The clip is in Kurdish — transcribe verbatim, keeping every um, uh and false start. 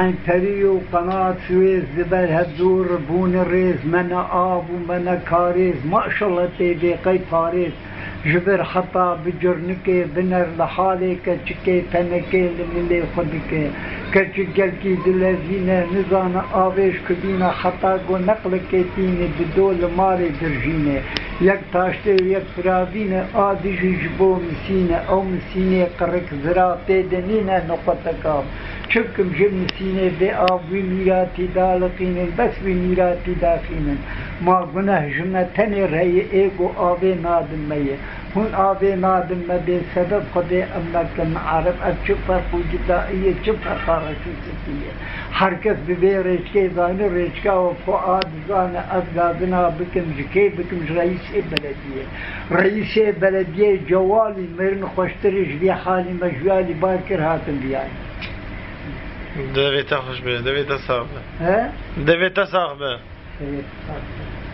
Eynperî û qenat swêz, di ber hevdûr bûne rêz, me ne av û me ne karêz, maşallah tê vê qey parêz. Ji vir heta bi curnikê biner li halê keçikê tenekê li milê xwe dike. Keçik gelkî dilezîne, nizane avê ji ku bîne, heta ku neqlikê tîne dido li malê dirjîne. Yek taştê û yek firavîne, a dijî ji bo misîne, ew misînê qirik zira tê de nîne niquteka. Çi bikim ji misînê bê av wî mîratî daliqînin, bes wî mîratî daxînin. Ma guneh ji me tenê re ye, ê ku avê nadin me ye. Hûn avê nadin me, bê sebeb Xwedê em mekin. Ereb, ev çi ferq û cudayî ye, çi ferqa reş û spî ye? Her kes bi vê rêçkê zane, rêçka we xwe a dizane, ez gazina bikim, ji kê bikim, ji reîsê belediyê. Reîsê belediyê Cewalî mirin xweştir e ji vê halî me, ji wî alî bar kir hatin viyayî. Devê te xweş be, devê te sax be. He? Devê te sax be. Devê te sax be.